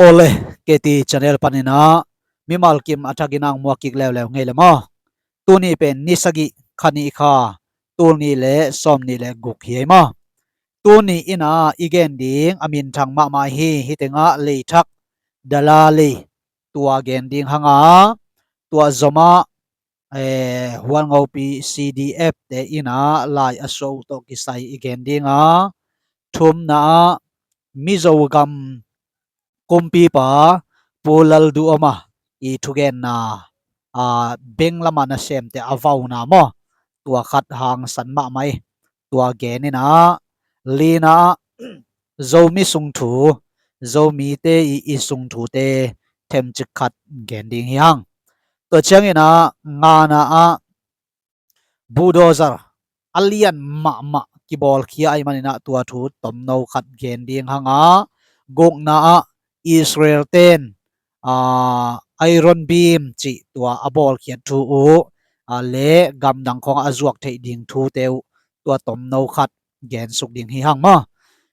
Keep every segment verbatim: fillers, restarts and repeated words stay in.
Awle, K T channel panin ah mimal kim a thakin ang muak kik leuleu ngei le maw. Tuni pen ni sagih, kha nih kha, tul nih le sawm nih le guk hi ei maw. Tuni in ah i gen ding a minthang mahmah hi. Hih tengah leithak, dala lei, tua gen ding hang a, tua zomah eh, Hualngopi C D F te in ah lai a suah uh tawh kisai i gen ding a, thumna ah Mizo gam kumpipa Pu Lalduhoma i thugenna, ah, beng lama nasemte a vauna maw, tua khat hangsan mahmah hi. Tua gen in ah, lina ah Zomi sungthu, Zomite i, i sungthute themcik khat gen ding hi hang. Tua ciangin ah ngana ah bulldozer a lian mahmah kibawlkhia ahih manin ah tua thu tomno khat gen ding hang a, gukna ah Israel ten, ah, Iron Beam cih tua a bawlkhiat thu uh, ah, le gamdang khawngah a zuak theih ding thute uh tua tomno khat gensuk ding hi hang maw.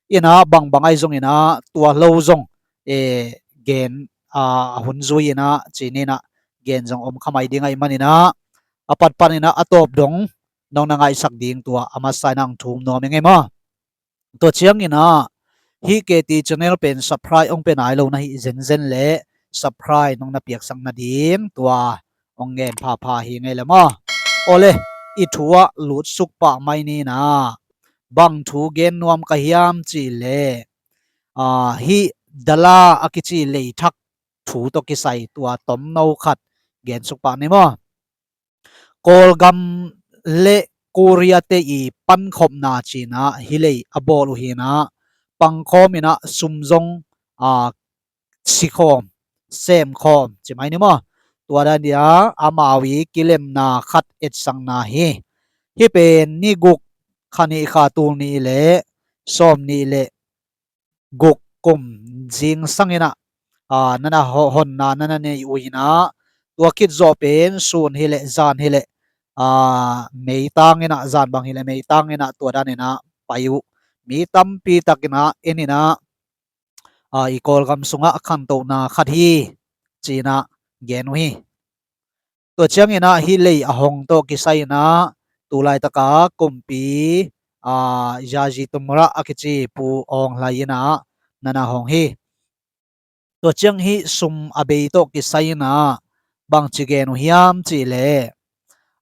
In ah bangbang ahi zongin ah tua lo zong, eh, gen, ah, a hun zui in ah ci-in ah gen zong om kha mai ding ahih manin ah, a pat panin ah a tawp dong nong na ngaihsak ding tua a masa in ah ang thum nuam ing ei maw. Tua ciangin ah hih K T channel pen subscribe hong pia nai lo na hih zenzen le subscribe nong na piaksak nading tua hong ngen phapha hi ing ei le maw. Awle, i thu ah lutsuk pah mai ni in ah, bang thu gen nuam ka hiam cih leh, ah, hih dala a kici leithak thu tawh kisai tua tomno khat gensuk pah ni maw. Kawlgam le Korea te i pankhopna ci-in ah hih lei a bawl uh hi in ah, pangkhawm in ah sum zong, ah, sikhawm, semkhawm ci mai ni maw. Tua dan in ah amau i kilemna khat etsakna hi. Hih pen ni guk, kha nih kha, tul nih le sawm nih le guk kum zingsang in ah, ah, na na ho-, honna na na nei uh hi in ah, tua khit zawh pen sun hi leh zan hi leh, ah, meitang in ah, zan bang hi leh meitang in ah tua dan in ah pai uh mi tampi tak in ah en in ah, ah, i Kawlgam sungah a khantohna khat hi ci-in ah gen uh hi. Tua ciangin ah hih lei a hong tawh kisai in ah tu laitaka kumpi, ah, Yayi Tumra a kici Pu Aung Hlaing in ah na na hong hi. Tua ciang hih sum a bei tawh kisai in ah bangci gen uh hiam cih leh,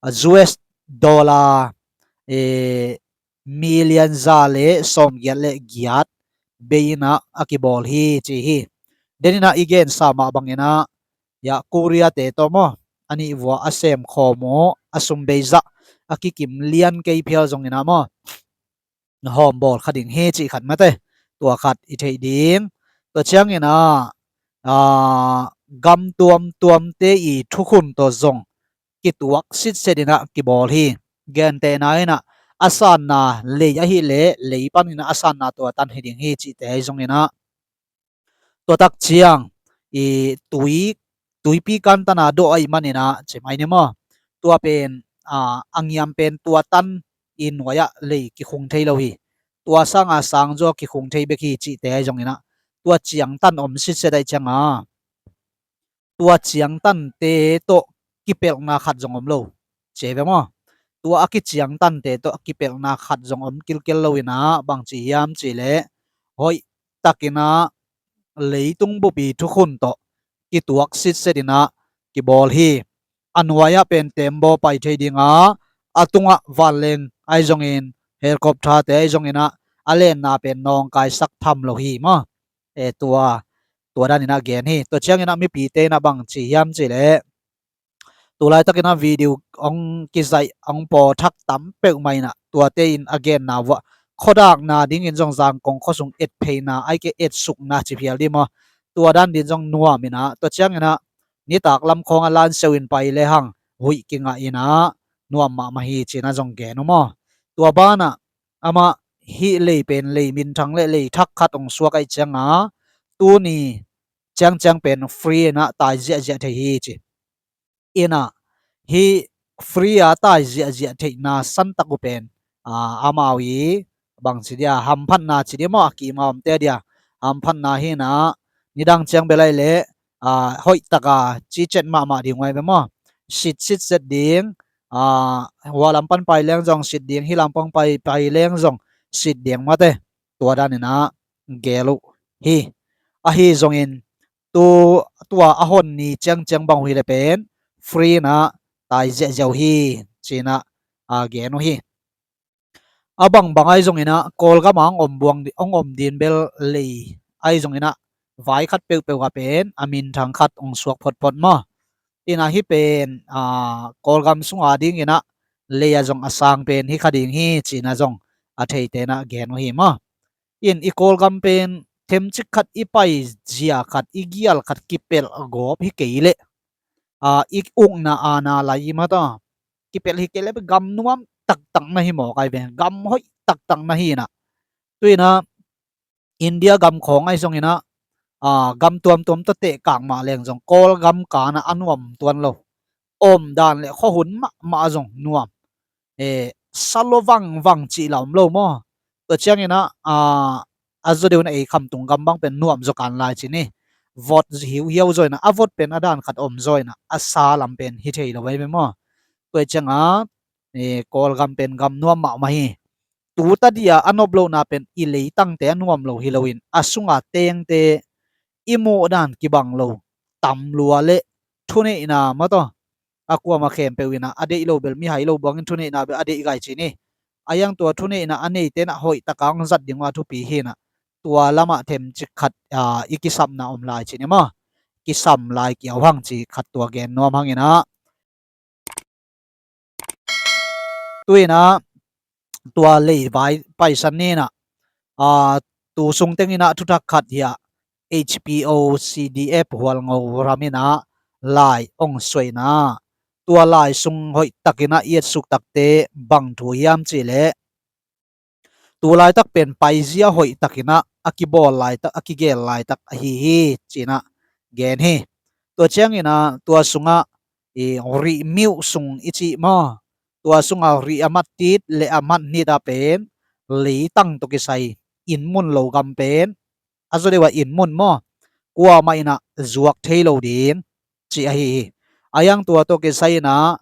ah, U S dollar, eh, million za le sawmgiat le giat bei in ah a kibawl hi ci hi. Den in ah i gensa mah bangin ah, ya, Korea te tawh maw, a nih vua a semkhawm uh a sum bei zah a kikim lian kei phial zongin ah maw, hawm bawl kha ding hi cih khat mate. Tua khat i theih ding. Tua ciangin ah, ah, gam tuamtuamte i thukhun tawh zong kituak sitset in ah kibawl hi. Gentehna in ah a sanna lei ahih leh lei panin ah a sanna tua tan hi ding hi cihte ahi zongin ah, tua tak ciang i tui, tuipi kan tan a dawh ahih manin ah ci mai ni maw. Tua pen, ah, a ngiam pen tua tan i nuai-ah lei kikhung thei lo hi. Tua sanga sangzaw kikhung thei bek hi cihte ahi zongin ah, tua ciangtan om sitset ahih ciangin ah tua ciangtante tawh kipelhna khat zong om lo. Ci ve maw? Tua a kiciangtante tawh kipelhna khat zong om kilkel lo in ah bangci hiam cih leh, hoih takin ah leitung bup i thukhun tawh kituak sitset in ah kibawl hi. A nuai-ah pen tembaw pai thei ding a, a tungah vanleng ahi zongin, helicopter-te ahi zongin ah a lenna pen nawngkaisak tham lo hi maw. Eh, tua, tua dan in ah gen hi. Tua ciangin ah mipite in ah bangci hiam cih leh, tu laitakin ah video hong kizaih, hong pawthak tam peuhmah in ah, tuate in a genna vuah khuadakna dingin zong Zangkong khuasung etpheina, ahih kei leh etsukna ci phial ding maw. Tua dan ding zong nuam in ah, tua ciangin ah nitak lam khawng ah lanseu in pai lehang huih kingah in ah nuam mahmah hi ci-in ah zong gen uh maw. Tua banah amah hih lei pen lei minthang le lei thak khat hong suak ahih ciangin ah, tuni ciangciang pen free in ah tai ziahziah thei hi ci. In ah hih free a tai ziahziah theihna santak uh pen, ah, amau i bangci dia, hamphatna ci dia maw, a kima omte dia hamphatna hi in ah, Nidang ciang bel ahih leh, ah, hoih taka cicet mahmah ding uh ahi ve maw. Sit, sit zet ding, ah, hua lam pan pai leng zong sit ding, hih lam pan pai, pai leng zong sit ding mate. Tua dan in ah gel uh hi. Ahi zongin tu, tua a hon ni ciangciang bang uh hi leh pen free in ah tai ziahziah uh hi, ci-in ah, ah, gen uh hi. A bangbang ahi zongin ah Kawlgam ah hong om buang di-, hong om ding bel lei ahi zongin ah vai khat peuhpeuh ah pen a minthang khat hong suak photphot maw. In ah hih pen, ah, Kawlgam sung a dingin ah lei ah zong a sang pen hi kha ding hi, ci-in ah zong a theite in ah gen uh hi maw. In i Kawlgam pen themcik khat i paizia khat, i gial khat kipelh gawp hi kei leh, ah, i ukna aana lai i mata kipelh hi kei leh gam nuam taktak na hi mawk ahi ve, gam hoih taktak na hi in ah. Tu-in ah India gam khawng ahi zongin ah, ah, gam tuamtuam tawh tehkak mah leng zong Kawlgam kan ah a nuam tuan lo. Omdan le khuahun mahmah zong nuam. Eh, sa lua vangvang cih la om lo maw. Tua ciangin ah, ah, a zaw deuh in ah ei Khamtung gam bang pen nuam zaw kan lai ci ni. Vot hiuhiau zaw in ah, a vot pen a dan khat om zaw in ah, a sa lam pen hi thei lo ahi ve maw. Tua ciang ah, eh, Kawlgam pen gam nuam mahmah hi. Tu tadi a a nop lohna pen i leitangte a nuam lo hi loin, a sunga tengte i muh dan kibang lo tam lua le thuneihna mataw, a kuama khempeuh in ah a deih lo bel mihai lo buangin thuneihna bel a deih gai ci ni. A iang tua thuneihna a neite in ah hoih taka hong zat ding uh a thupi hi in ah, tua lamah themcik khat, ah, i kisapna om lai ci ni maw. Kisam lai kiau hang ci khat tua gen nuam hang in ah. Tu-in ah tua lei vai paisan ni in ah, ah, tu sung teng in ah thuthak khat hi a, H P O C D F Hualngo ram in ah lai hong suah in ah, tua lai sung hoih takin ah i etsuk takte bang thu hiam cih leh, tu laitak pen paizia hoih takin ah a kibawl laitak, a kigel laitak ahi hi, ci-in ah gen hi. Tua ciangin ah tua sungah i rih miuh sung i cih maw, tua sungah rih a mat tit le a mat nit ah pen leitang tawh kisai inn mun lo gam pen a zaw deuh ah inn mun maw, kuamah in ah zuak thei lo ding ci ahi hi. A iang tua tawh kisai in ah,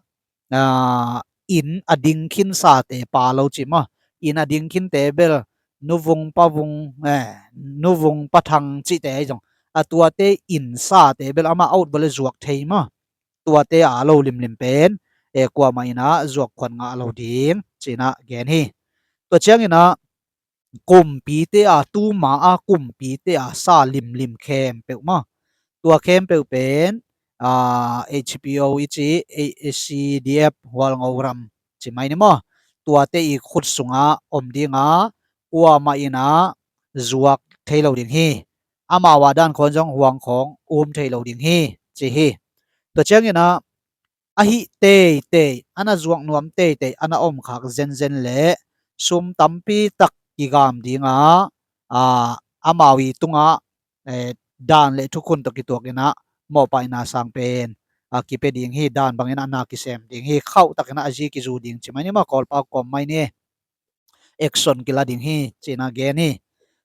ah, inn a ding khinsate pa lo ci maw. Inn a ding khinte bel nuvung pavung, eh, nuvung pathang cihte ahi zong, a tuate innsate bel amah out bawle zuak thei maw. Tuate a lo limlim pen, eh, kuamah in ah zuak khuan ngah lo ding ci-in ah gen hi. Tua ciangin ah kumpite a, tuma a kumpite a sa limlim khempeuh maw, tua khempeuh pen, ah, H P O i ci, A-, C D F Hualngo ram ci mai ni maw, tuate i khut sungah om ding a, kuamah in ah zuak thei lo ding hi. Amau a dan khawng zong huang khawng um thei lo ding hi, ci hi. Tua ciangin ah ahih teitei, a na zuak nuam teitei, a na om khak zenzen le sum tampi tak kigam ding a, a, amau i tungah, eh, dan le thukhun tawh kituak in ah mawhpaihna sang pen, a, kipia ding hi, dan bangin ah na kisem ding hi, khauh takin ah a zi kizu ding ci mai ni maw, Kawlpau kawm mai ni, action kila ding hi, ci-in ah gen hi.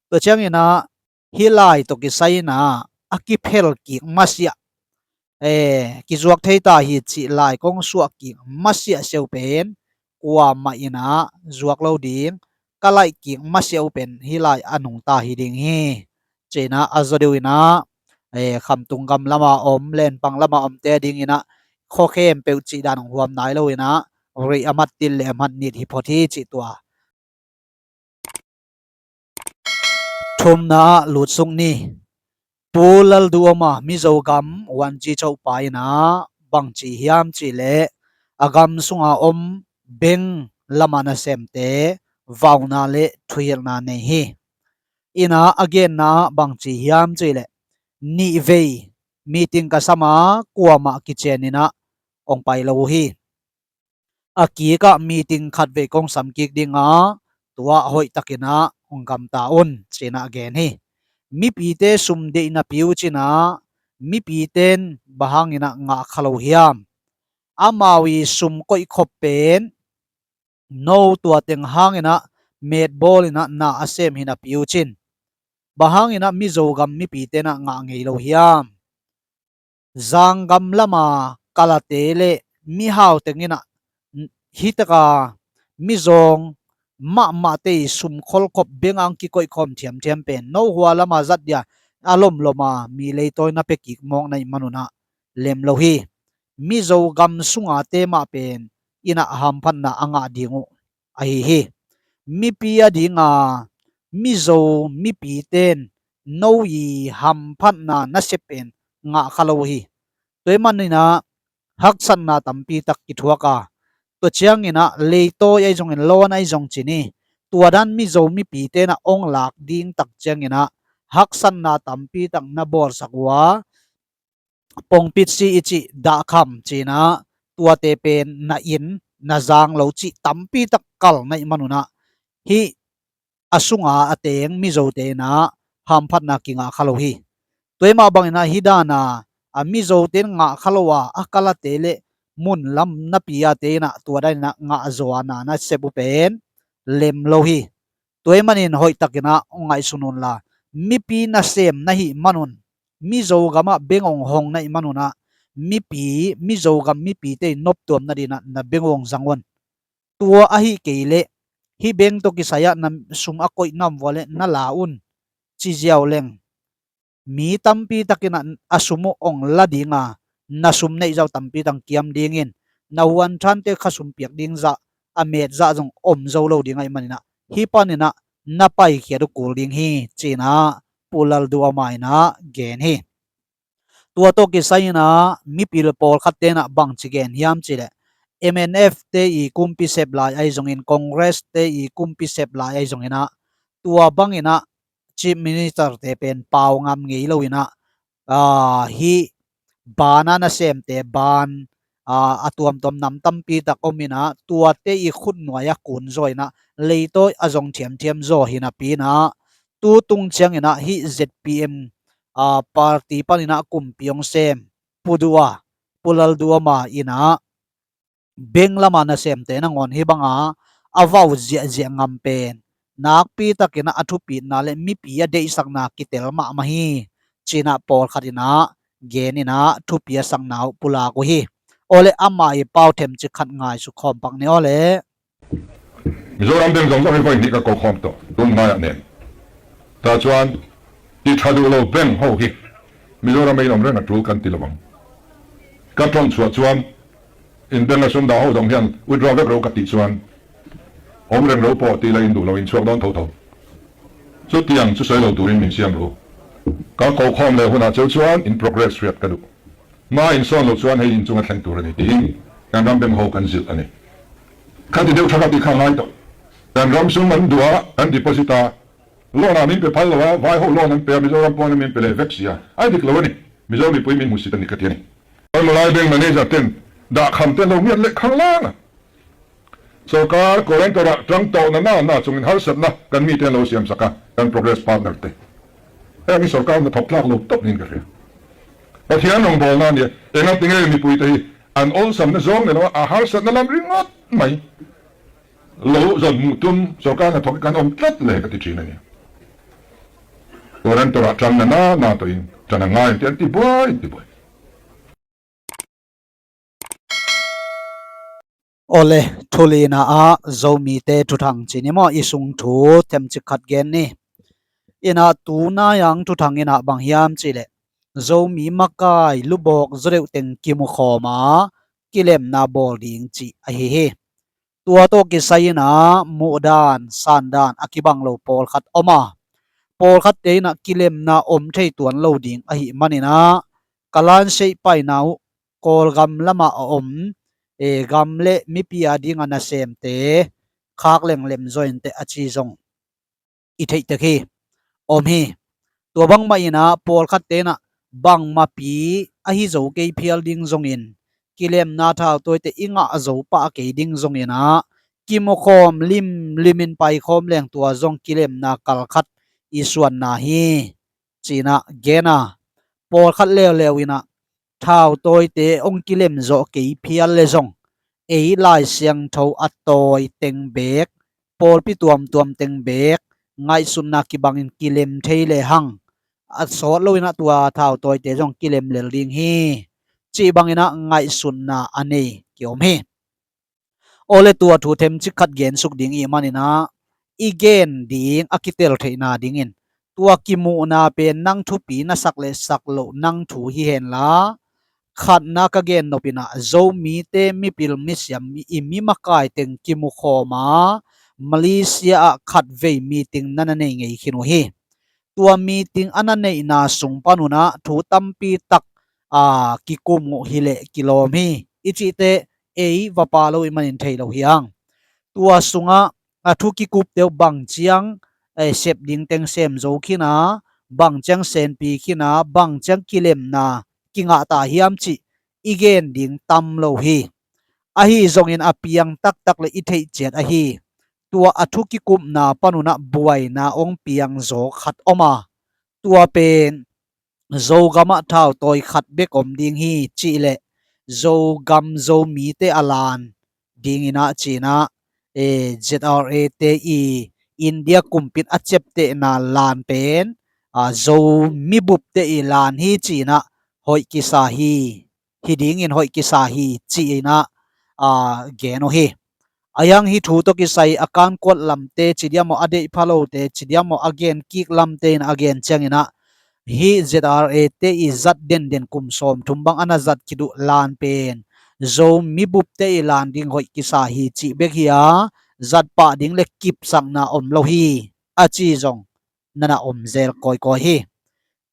Tua ciangin ah hih lai tawh kisai in ah a kiphel kik masiah, eh, kizuak thei ta hi cih lai kong suah kik masiah siau pen kuamah in ah zuak lo ding, ka laih kik masiah uh pen hih lai a nungta hi ding hi, ci-in ah a zaw deuh in ah, eh, Khamtung gam lama om, Lenpang lama omte a dingin ah khua khempeuh cih dan hong huam nai lo in ah rih a mat tit le a mat nit hi phot hi, cih tua. Thumna ah lutsuk ni. Pu Lalduhoma Mizo gam Wanci Chopa in ah bangci hiam cih leh a gam sunga om beng lama nasemte vauna le thuhilhna nei hi. In ah a genna ah bangci hiam cih leh nihvei meeting ka sam a kuamah kician in ah hong pai lo uh hi. A kikah meeting khatvei kong sam kik ding a, tua hoih takin ah hong gamta un, ci-in ah gen hi. Mipite sum deih napi uh cin ah, mipite in bang hangin ah ngah kha lo hiam? Amau i sum koihkhop pen no tua teng hangin ah metbawl in ah na a sem hi napi uh cin, Bang hangin ah Mizo gam mipite in ah ngah ngei lo hiam? Zanggam lama kalate le mihau teng in ah, hih taka mizawng mahmahte i sum kholkhop beng ang kikoih khawm thiamthiam pen no hua lama zat dia a lomlom a mi leitawi na pia kik mawk na hih manun ah lem lo hi. Mizo gam sunga te mah pen in ah hamphatna a ngah ding uh ahi hi. Mipi a dinga Mizo mipite in no i hamphatna nasep pen ngah kha lo hi. Tua ahih manin ah haksatna tampi tak kithuak a, tua ciangin ah leitawi ahi zongin lawn ahi zong ci ni, tua dan Mizo mipite in ah ong lak ding tak ciangin ah haksatna tampi tak na bawlsak uh a, pongpitsi i cih dahkham ci-in ah tuate pen na in na zang lo cih tampi tak kal na hih manun ah hih a sunga a teng Mizote in ah hamphatna kingah kha lo hi. Tua ahih mah bangin ah hih dan a, a Mizote in ngah kha lo a, a kalate le mun lam napi ate in ah tua dan in ah ngah zaw a na nasep uh pen lem lo hi. Tua ahih manin hoih takin ah hong ngaihsun un la, mipi nasem na hih manun, Mizo gamah beng hong hong na hih manun ah, mipi, Mizo gam mipite i noptuam nadingin ah na beng hong zang un. Tua ahi kei leh hih beng tawh kisai ah na sum a koih na om uh a leh na la un ci ziau leng, mi tampi takin ah a sum uh hong la ding a, na sum neih zah uh tampi tak kiam dingin, na huanthante khasum piak ding zah, a met zah zong om zo lo ding ahih manin ah hih panin ah na paikhiat uh kul ding hi, ci-in ah Pu Lalduhoma in ah gen hi. Tua tawh kisai in ah mipil pawlkhatte in ah bangci gen hiam cih leh, M N F te i kumpi sep lai ahi zongin, Congress te i kumpi sep lai ahi zongin ah, tua bangin ah Chief Minister te pen pau ngam ngei lo in ah, aa, hih ban a nasemte ban, aa, a tuamtuam nam tampi tak om in ah, tuate i khutnuai a kun zaw in ah, leitawi a zong thiamthiam zaw hi napi in ah, tu tung ciangin ah hih Z P M, aa, party panin ah kumpi hong sem Pu Duh a, Pu Lalduhoma in ah beng lama nasemte nangawn hih banga a vau ziahziah ngam pen nakpi takin ah a thupitna le mipi a deihsakna kitel mahmah hi, ci-in ah pawlkhat in ah gen in ah thupi a sakna uh pulak uh hi. Awle, ama i pau themcik khat ngaihsut khawm pak ni awle. Mizoram beng zongzong hi, vawi nih ka ko khawm tawh, tun mai ah nen. Tua ciang i tha duh lo beng ho hi. Mizoram ei om reng a tul kan ti lo vang. Ka ṭawngchuah ciang, in beng a sum dah ho dong hian withdraw vek ro ka tih ciang, om reng ro pawh ti la in duh lo in chuak dawn thotho. Chutiang chu sawi lo turin min siam ru. Ka ko khawm leh hunah cheu ciang in progress hriat ka duh. Hma in sawn lo ciang hei in chunga thleng tur a ni tiin kan ram beng ho kan zilh a ni. Kha ti deuh ṭha kha ti kha ngai tawh. Kan ram sum an duh a, an deposit a, loan a min pe phal lo a, vai ho loan an pe a, Mizoram pawn a min pe leh vek si a, a dik lo a ni. Mizo mipui min hmusit a ni ka ti a ni. Kan Malay Bank manager ten dah kham ten lo miat leh khang lang a. Sorkar guarantor ah ṭang tawh na na na chungin harsatna kan mite an lo siamsak a, kan progress partner te. Heng hi sorkar na thawk tlak lo tawp niin ka hria. Pathian hong bawlna nia, engatinge mipuite hi an awlsamna zawng le lo a, a harsatna lam ringawt mai lo zawn hmuh tum sorkar na thawk kan om tlat le ka ti ṭhin a nia. Guarantor ah ṭang na na na tawhin ṭan a ngai an ti, an ti buai, an ti buai. Awle, thulina ah Zomite thuthang ci ni maw, i sung thu themcik khat gen ni. In ah tunai ang thuthang in ah bang hiam cih leh, Zomi makai lubawk zaw deuh teng kimukhawm a kilemna bawl ding cih ahi hi. Tua tawh kisai in ah muhdan sandan a kibang lo pawlkhat om a, pawlkhatte in ah kilemna om thei tuan lo ding ahih manin ah, ka lan seih paina uh Kawlgam lamah a om, e, gam le mipi a ding a nasemte khak lenglem zaw inteh a ci zong i theih tek hi, om hi. Tua bangmah in ah pawlkhatte in ah bangmahpi ahi zo kei phial ding zongin, kilemna thautawite i ngah zo pah kei ding zongin ah, kimukhawm limlim in paikhawm leng tua zong kilemna kal khat i suanna hi, ci-in ah gen a, pawlkhat leuleu in ah thautawite hong kilem zawh kei phial leh zong, ei Lai Siangtho a tawi teng beek, pawlpi tuamtuam teng beek, ngaihsutna kibangin kilem thei lehang a sawt loinah tua thautawite zong kilem lel ding hi, cih banginah ngaihsutna a nei kiom hi. Awle tua thu themcik khat gensuk ding ih maninah i gen ding a kitel theihna dingin tua kimuhna pen nang thupi na sak le sak loh nang thu hi henla, khatna ka gen nopinah Zomite mipil misiam i mi makai teng kimukhawma Malaysia ah khatvei meeting na na nei ngei khin uh hi. Tua meeting a na neihna sung panunah thu tampi tak a kikum uh hileh kilawm hi. I cihte ei va pa lo i manin thei lo hiang. Tua sungah a thu kikupte uh bang ciang eh, sep ding teng sem zo khina, bang ciang senpi khina, bang ciang kilemna kingah ta hiam cih i gen ding tam lo hi. Ahi zongin a piang taktak le i theih ciat ahi tua a thu kikupna panunah buaina ong piang zaw khat om a, tua pen Zogamah thautawi khat bek om ding hi cih leh Zogam Zomite a lan dinginah cinah eh, Z R A te i India kumpit a ciaptehna lan pen ah, Zomi bupte i lan hi cinah hoih kisa hi, hi dingin hoih kisa hi cinah ah, gen uh hi. A hiang hi thu tawh kisai a kankuat lamte cidiam aw a deih pha lote cidiam aw a gen kik lamte in a gen cianginah hih Z R A te i zat denden kum sawm thum bang a na zat kiduh lan pen Zomi bupte i lan ding hoih kisa hi cih bek hi a, zat pah ding le kipsakna om lo hi a ci zong nana om zel kawikawi hi.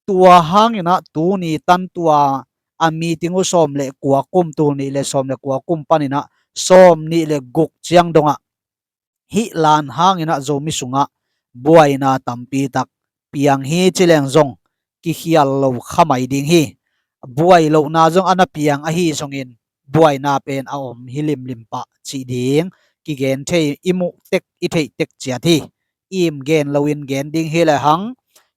Tua hanginah tuni tan tua a meeting uh sawm le kua kum, tul nih le sawm le kua kum paninah sawm nih le guk ciang dongah hih lan hanginah Zomi sungah buaina tampi tak piang hi ci leng zong kikhial lo kha mai ding hi. Buai lohna zong a na piang ahi zongin buaina pen a om hi limlim pah cih ding kigen thei i muh tek i theih tek ciat hi. Im gen loin gen ding hi lehang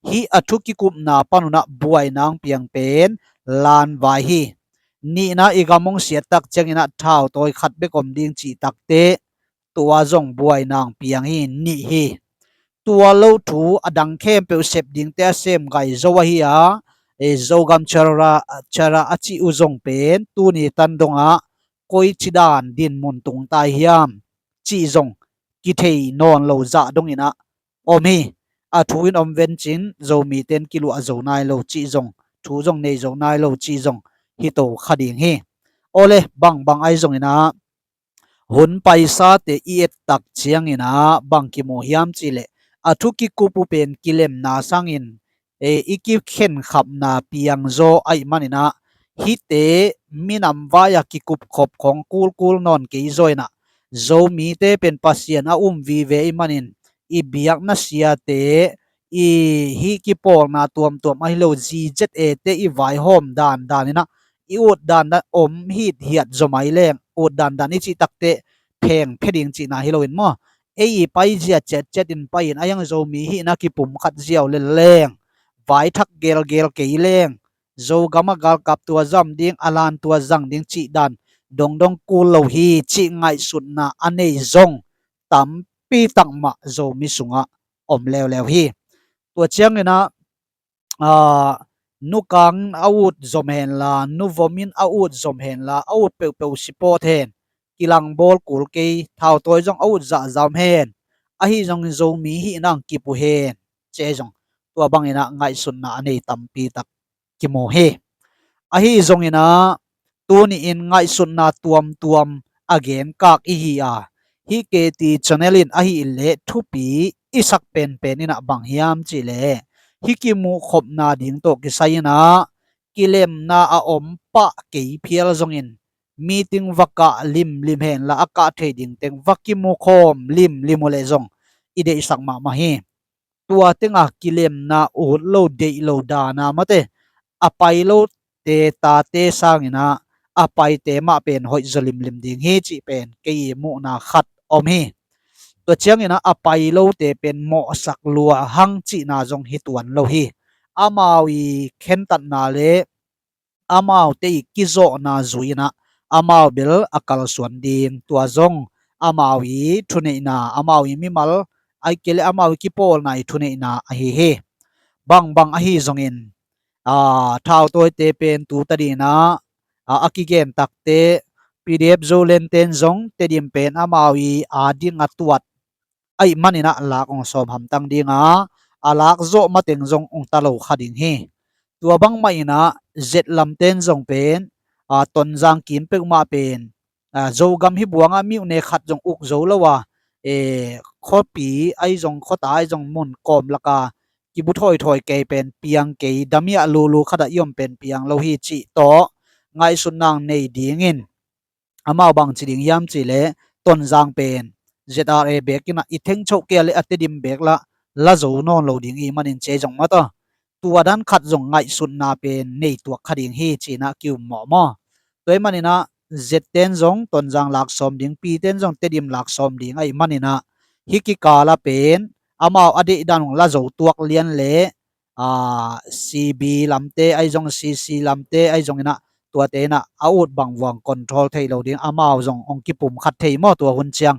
hih a thu kikupna panunah buaina ang piang pen lan vai hi. Nihna i gam hong siat tak cianginah thautawi khat bek om ding cih takte tua zong buaina ang piang hi nih hi. Tua lo thu a dang khempeuh sep dingte a sem gai zo ahi a, eh, Zogam Chara, Chara a cih uh zong pen tuni tan dongah koici dan dinmun tung tai hiam cih zong kithei nawn lo zah donginah om hi. A thu in om vencin Zomite in kiluah zo nai lo cih zong, thu zong nei zo nai lo cih zong hi to kha ding hi. Awle bangbang ahi zonginah hun paisate i et tak cianginah bang kimu hiam cihleh a thu kikup uh pen kilemna sangin eh, i kikhenkhapna piangzaw aih maninah hihte minam vai-a kikupkhop khong kulkul nawn kei zaw inah Zomite pen Pasian a um vive ih manin i biakna siate i hih kipawlna tuamtuam ahi lo G Z A te i vaihawm dandan inah i ut dandan om hithiat zaw mai leng ut dandan i cih takte pheng phe ding cihna hi loin maw? Ei i paizia ciatciat in pai-in a hiang Zomi hihna kipum khat ziau lel leng vai thak gelgel kei leng Zogam a galkap tua zam ding a lan tua zang ding cih dan dongdong kul lo hi cih ngaihsutna a nei zong tampi tak mah Zomi sungah om leuleu hi. Tua cianginah aa, nukang a ut zom henla, nuvom in a ut zom henla, a ut peuhpeuh sipawt hen, kilangbawl kul kei, thautawi zong a ut zahzah om hen, ahi zongin Zomi hihna ang kip uh hen, ci ahi zong tua banginah ngaihsutna a nei tampi tak kimu hi. Ahi zonginah tuni-in ngaihsutna tuamtuam a genkak ihi a, hih K T channel in ahih leh thupi i sak penpen inah bang hiam cihleh hih kimuhkhopna ding tawh kisai inah kilemna a om pah kei phial zongin meeting va kah limlim henla a kah thei ding teng va kimukhawm limlim uh leh zong i deihsak mahmah hi. Tua tenga kilemna ut lo deih lo dana mate a pai lote tate sanginah a paite mah pen hoih zaw limlim ding hi cih pen kei i muhna khat om hi. Tua cianginah a pai lote pen mawhsak lua hang cihna zong hi tuan lo hi. Amau i khentatna le amaute i kizawhna zui inah amau bel a kalsuan ding, tua zong amau i thuneihna, amau i mimal ai kei le amau i kipawlna i thuneihna ahi hi. Bangbang ahi zongin, aa, thautawite pen tu tadina, aa, a kigen takte P D F Zoland ten zong Tedim pen amau i a ding a tuat aih maninah lak hong sawm hamtang dinga, a lak zawh mateng zong hong ta lo kha ding hi. Tua bangmah inah Zet lamten zong pen, aa, Tonzang kim peuhmah pen, aa, Zogam hi buanga miuhne khat zong uk zo lo a, e, khuapi ai zong khuata ai zong mun kawm laka kibu thawithawi kei pen piang kei, damiah lulu khatah i om pen piang lo hi cih tawh ngaihsutna nei dingin amau bang ci ding hiam cih leh Tonzang pen Z R A beek inah i thengchoh kei a le a Tedim beek lah la zo nawn lo ding i manin cei zong mataw. Tua dan khat zong ngaihsutna pen nei tuak kha ding hi cinah ki-um mawh maw. Tua i maninah Zet ten zong Tonzang lak sawm ding, Pi ten zong Tedim lak sawm ding aih maninah hih kikala pen amau a deihdan hong la zo tuak lian le, aa, C B lamte ai zong, C C lamte ai zong inah tuate inah a ut bang vuang control thei lo ding, amau zong hong kipum khat thei maw tua hun ciang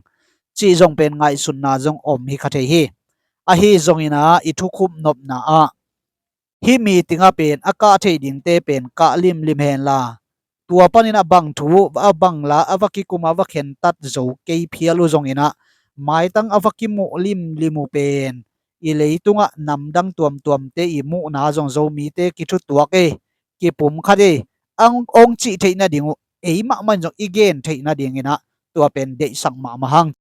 cih zong pen ngaihsutna zong om hi kha thei hi. Ahi zong inah i thukhup nopna ah hih meeting ah pen a kah thei dingte pen kah limlim henla, tua panin a bang thu a bang la a va kikum a va khentat zo kei phial uh zong inah maitang a va kimuh limlim uh pen i leitungah namdang tuamtuamte i muhna zong Zomite kithutuak e, kipum khat e, ang ong cih theih nading uh ei mahmah in zong i gen theih nading inah tua pen deihsak mahmah hang.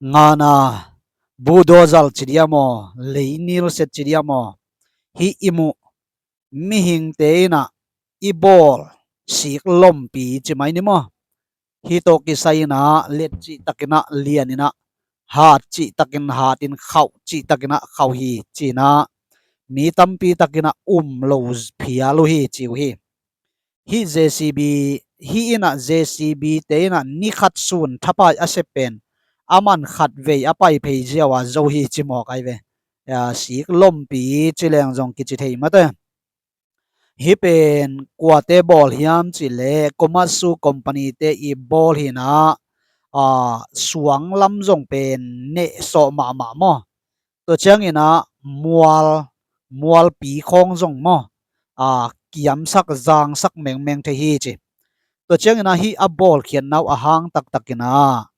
Ngana, budozer ci dia maw, lei nilset ci dia maw, hih i muh mihingte inah i bawl sik lompi ci mai ni maw. Hih tawh kisai inah let cihtak inah lian inah, hat cihtakin hatin, khauh cihtak inah khauh hi cinah mi tampi tak inah um lo phial uh hi ci uh hi. Hih J C B, hih inah J C B te inah ni khat sun thapai a sep pen a man khat vei a pai phei ziau a zo hi ci mawk ai ve. Sik lompi ci leng zong kici thei mate. Hih pen kuate bawl hiam cih leh Komatsu company te i bawl hinah, aa, suang lam zong pen neh sawh mahmah maw. Tua cianginah mual, mualpi khawng zong maw, aa, kiamsak zangsak mengmeng thei hi ci. Tua cianginah hih a bawlkhiatna uh a hang taktakinah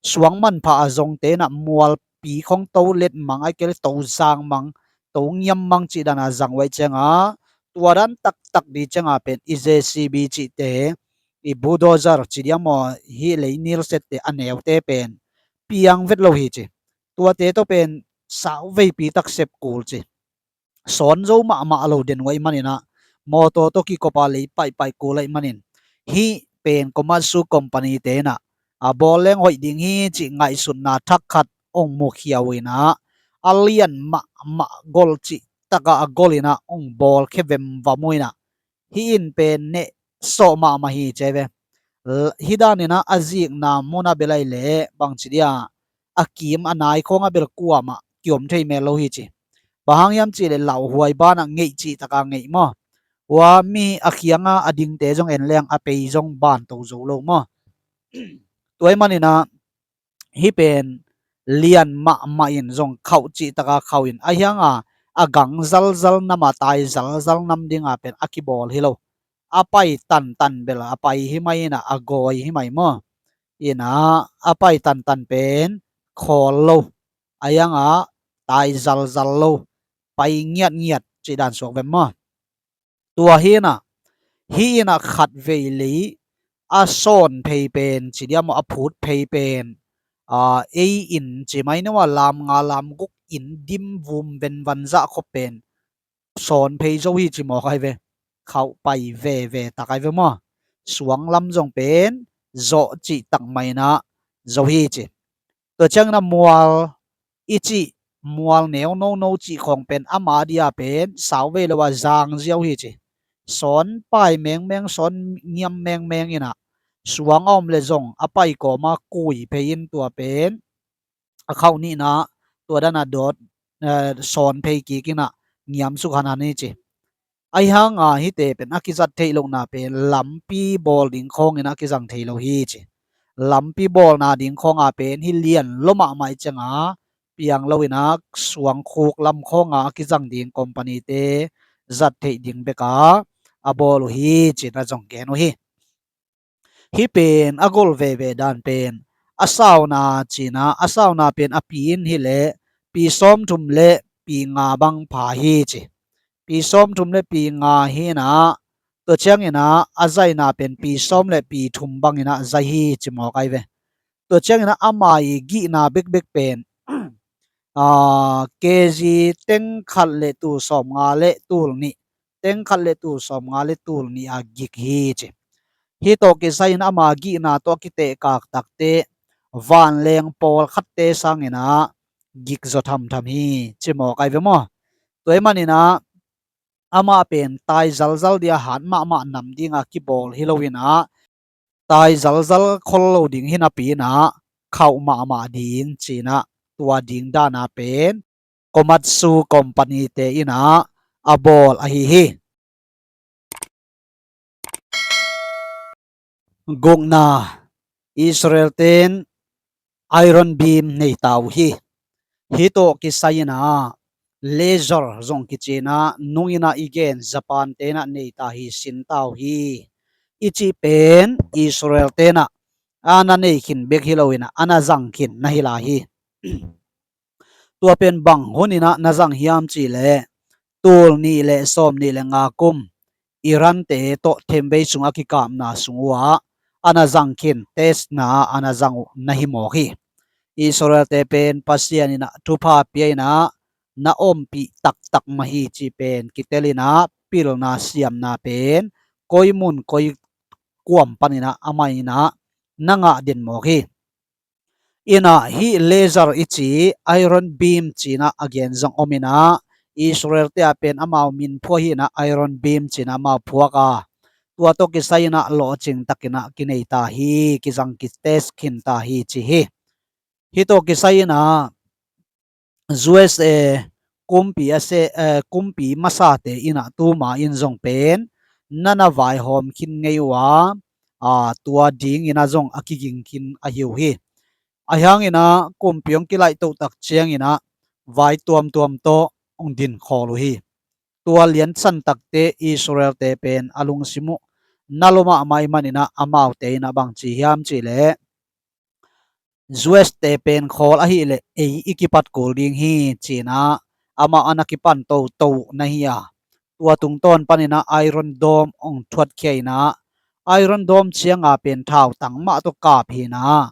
suang manpha a zongte inah mualpi khawng to let mang ai kei le to zang mang, to ngiam mang cih dana zang uh ai cianga, tua dan taktak di cianga pen i J C B cihte, i budozer ci dia maw, hih lei nilsette a neute pen piang vet lo hi ci. Tuate tawh pen sau veipi tak sep kul ci. Sawn zo mahmah lo den uh ai maninah mawtaw tawh kikopa lei paihpaih kul ai manin hih pen Komatsu company te inah a bawl leng hoih ding hi cih ngaihsutna thak khat ong mukhia uh inah a lian mahmah gol cih takah a gol inah ong bawl khe vemvam uh inah hih in pen neh sawh mahmah hi ci ai ve. Hih daninah a zikna munah bel ai leh bangci dia a kim a nai khawngah bel kuamah kiom thei mel lo hi ci. Bang hang hiam cih leh lauhuai banah ngeih cihtaka ngeih maw. Hua mi a khianga a dingte zong en leng a pei zong banto zo lo maw. Tua i maninah hih pen lian mahmah in zong khauh cihtaka khauh in a hianga a gang zalzal nama tai zalzal nam dinga pen a kibawl hi lo. A pai tantan bel a pai hi mai inah a gawi hi mai maw. Inah a pai tantan pen khawl lo, a hianga tai zalzal lo, pai ngiatngiat cih dan suak vem maw. Tua hinah hih inah khat vei lei a sawn phei pen ci dia maw, a phut phei pen, aa, ei in ci mai no a lam nga lam guk in dim vum venvan zah khop pen sawn phei zo hi ci mawk ai ve. Khauh pai veve tak ai ve maw. Suang lam zong pen zawh cihtak mai inah zo hi ci. Tua cianginah mual i cih, mual neu nono cih khawng pen ama dia pen sau vei lo a zang ziau hi ci. Sawn pai mengmeng, sawn ngiam mengmeng inah suang a om le zong a pai kawma kui phei in tua pen a khauh nihna tua dana dawt, eh, sawn phei kik inah ngiam suk hanhan hi ci. Ahi hanga hihte pen a kizat theih lohna pen lampi bawl ding khawngin a kizang thei lo hi ci. lampi bawlna ding khawnga pen hih lian lua mahmah i cianga piang loinah suangkhuk lam khawnga a kizang ding company-te zat theih ding beka a bawl uh hi, cinah zong gen uh hi. Hih pen a gol veve dan pen a sauna cinah, a sauna pen a pi in hileh pi sawmthum le pi nga bang pha hi ci. Pi sawmthum le pi nga hinah, tua cianginah a zaina pen pi sawm le pi thum banginah zai hi ci mawk ai ve. Tua cianginah ama i gihna bekbek pen, aa, K G teng khat le tul sawm nga le tul nih, teng khat le tul sawm nga le tul nih a gik hi ci. Hih tawh kisai in ama gihna tawh a kitehkak takte vanleng pawlkhatte sanginah gik zaw thamtham hi ci mawk ai ve maw. Tua ih maninah amah pen tai zalzal dia hat mahmah nam dinga kibawl hi loinah tai zalzal khol lo ding hi napi inah khauh mahmah ding cinah tua ding dana pen Komatsu company-te inah a bawl ahi hi. Gukna, Israel-te in iron beam nei ta uh hi. Hih tawh kisai inah laser zong kici inah nung inah i gen Japan-te inah nei ta hi, sin ta uh hi i cih pen Israel-te inah a na nei khin bek hi loinah a na zang khin na hi lai hi. Tua pen bang hun inah na zang hiam cihleh tul nih le sawm nih le nga kum Iran-te tawh themvei sung a kikapna sung uhah a na zang khin testna a na zang uh na hi mawk hi. Israel-te pen Pasian inah thupha pia inah na ompih taktak mah hi cih pen kitel inah pilna siamna pen koi mun koi kuam paninah amah inah na ngah den mawk hi. Inah hih laser i ci iron beam cinah a gen zong om inah Israel-te ah pen amau min phuah hi inah iron beam cinah amau phuak a, tua tawh kisai inah lawhcing takinah kinei ta hi, kizang kitest khin ta hi ci hi. Hih tawh kisai inah U S A kumpi a se, eh, kumpi masate inah tuma in zong pen na na vaihawm khin ngei uh a, a, tua dinginah zong a kiging khin ahi uh hi. Ahi hanginah kumpi hong kilaihtoh tak cianginah vai tuamtuam tawh hong din khawl uh hi. Tua liansan takte Israel-te pen a lungsim uh na lua mahmah ih maninah amaute inah bang ci hiam cihleh U S te pen khawl ahileh ei i kipat kul ding hi cinah amah a na kipan toto na hi a, tua tungtawn paninah Iron Dome hong thuatkhia inah Iron Dome cianga pen thautang mah tawh kap hinah,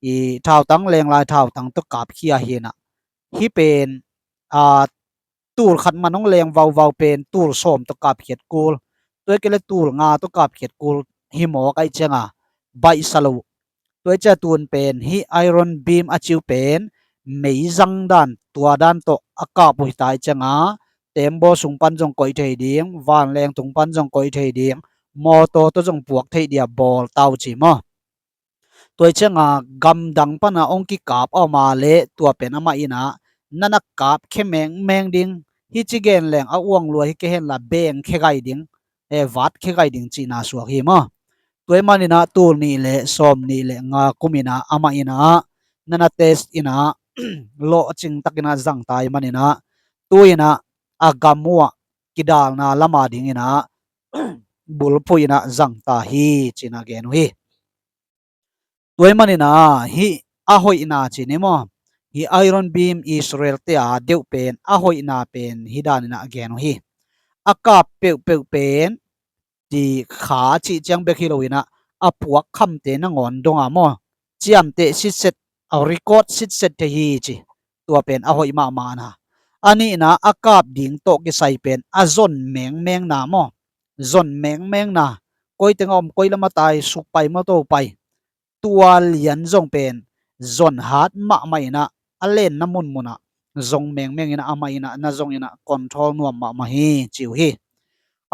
i thautang lenglai thautang tawh kapkhia hinah. Hih pen, a, tul khat man hong leng vauvau pen tul sawm tawh kapkhiat kul, tua hi kei le tul nga tawh kapkhiat kul hi mawk aih cianga baihsa lo. Tua hi cia tun pen hih iron beam a ciu pen meizang dan tua dan tawh a kap uh hi ta aih cianga tembaw sung pan zong koih thei ding, vanleng tung pan zong koih thei ding, mawtaw tawh zong puak thei dia bawl ta uh ci maw. Tua hi cianga gamdang pana hong kikap a om a leh tua pen amah inah na na kap khe mengmeng ding, hih ci gen leng a uang lua hi kei henla beng khe gai ding, eh, vat khe gai ding cihna suak hi maw. Tua ih maninah tul nih le sawm nih le nga kum inah amah inah na na test inah lawhcing takinah zang ta ih maninah tu inah a gam uh ah kidalna lama dinginah bulphuh inah zang ta hi cinah gen uh hi. Tua ih maninah hih a hoihna ci ni maw, hih iron beam Israel-te a deuh pen a hoihna pen hih daninah gen uh hi. A kap peuhpeuh pen ti kha cih ciang bek hi loinah a puak khamte nangawn donga maw, ciamteh sitset, a record sitset thei hi ci. Tua pen a hoih mahmahna. A nihna a kap ding tawh kisai pen a zon mengmengna maw, zon mengmengna. Koi teng a om, koi lam a tai, suk pai maw, to pai, tua lian zong pen zon hat mahmah inah a lenna munmunah zong mengmeng inah amah inah na zong inah control nuam mahmah hi ci uh hi.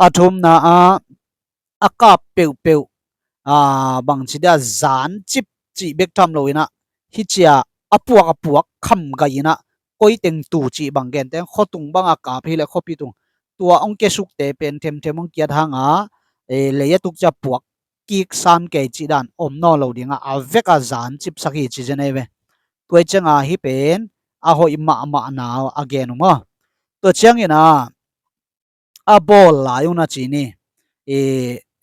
A thumna ah a kap peuhpeuh, a, bangci dia zan cip cih bek tham loinah hih cia a puak a puak kham gai inah koi teng tu cih bang genteng khuatung banga kap hileh khuapi tung tua hong kesukte pen themthem hong kiat hanga, eh, lei a tuk cia puak kiksan kei cih dan om nawn lo dingah a vek a zan cipsak hi ci zen ei ve. Tua ciangah hih pen a hoih mahmahna a gen uh maw. Tua cianginah a bawl lai uh na ci ni. I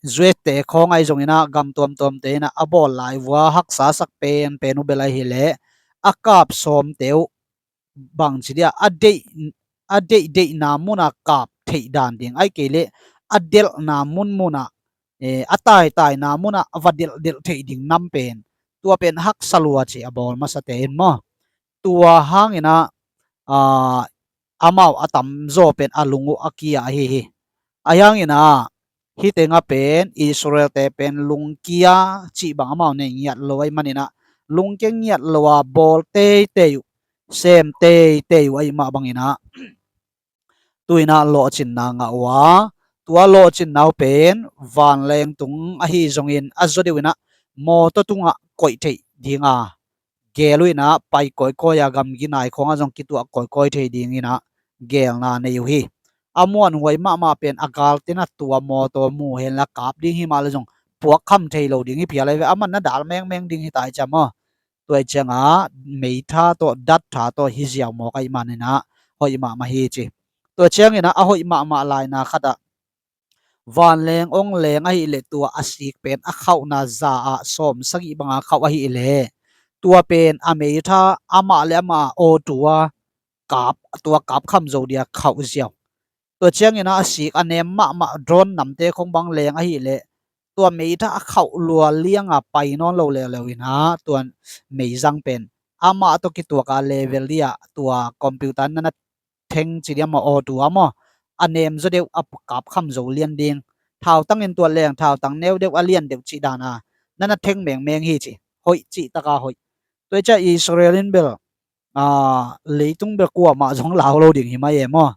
zuete khawng ahi zonginah gam tuamtuamte inah a bawl lai vua haksa sak penpen uh bel ahi leh a kap sawmte uh bangci dia a deih a deihdeihna munah kap theih dan ding ahi kei leh a delhna munmunah a taitaina munah a va delhdelh theih ding nam pen tua pen haksa lua ci a bawl masate in maw. Tua hanginah amau a tamzaw pen a lung uh a kia ahi hi. Ahi hanginah hih tengah pen Israelte pen lungkia cih bang amau nei ngiat lo ahi maninah lungkia ngiat lo a bawl teitei uh sem teitei uh ahi mah banginah tuinah lawhcinna ngah uh a, tua lawhcinna uh pen vanleng tung ahi zongin a zaw deuh inah mawtaw tungah koih theih dinga gel uh inah pai kawikawi a gamgi nai khawngah zong kituah kawikawi thei dinginah gelna nei uh hi. A muanhuai mahmah pen a galtenah tua mawtaw mu henla kap ding hi mah le zong puakkham thei lo ding hi phial ahi ve. Aman na dal mengmeng ding hi ta hi ciam aw. Tua hi ciangah meitha tawh dattha tawh hi ziau mawk ahi maninah hoih mahmah hi ci. Tua cianginah a hoih mahmah laina khatah vanleng ong leng ahih leh tua a sik pen a khauhna za ah sawm sagih banga khauh ahih leh tua pen a meitha amah le amah aw tua kap tua kap kham zo dia khauh ziau. Tua cianginah a sik a nem mahmah drone namte khong bang leng ahih leh tua meitha a khauh lua lianga pai nawn lo leuleu inah tua meizang pen amah tawh kituaka level dia tua computer nana theng ci dia maw aw tua maw a nem zaw deuh a kap kham zo lian ding. Thautangin tua leng thautang neu deuh a lian deuh cih dana nana theng mengmeng hi ci. Hoih cih taka hoih. Tua hi ciah Israel in bel leitung bel kuamah zong lau lo ding hi mai e maw.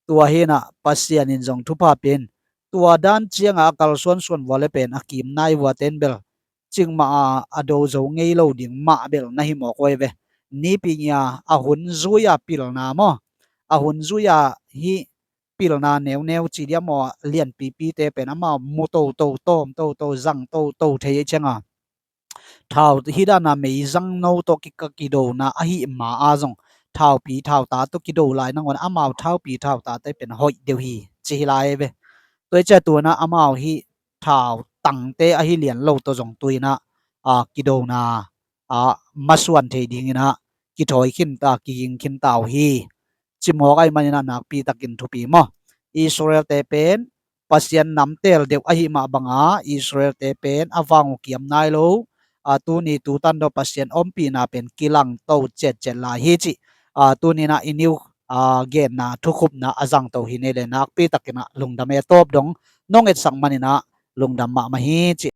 Tua hinah Pasian in zong thupha pin tua dan ciangah a kalsuansuan vua le pen a kim nai vuate in bel cingmah a a do zo ngei lo ding mah bel na hi mawk uh ahi ve. Nipi ngia a hun zui a pilna maw a hun zui a hih pilna neuneu ci dia maw lianpipite pen amau mu toto tawm toto zang toto thei ei cianga thau hih dana meizang no tawh kidona ahi ma a zong thaupi thauta tawh kido lai nangawn amau thaupi thautate pen hoih deuh hi ci hi lai ve. Tua hi ciah tuanah amau hih thau tangte ahi lian lo tawh zong tuinah kidona masuan thei dinginah kithawi khinta kiging khinta uh hi. Cimawk ahi maninah nakpi takin thupi maw. Israelte pen Pasian namtel deuh ahi mah banga Israelte pen a vang uh kiam nai lo. Tuni tutan daw Pasian ompihna pen kilangto ciatciat lai hi cih tuninah i niu genna thukhupna a zangto hi nei le nakpi takinah lungdam e tawp dong nong etsak maninah lungdam mahmah hi cih.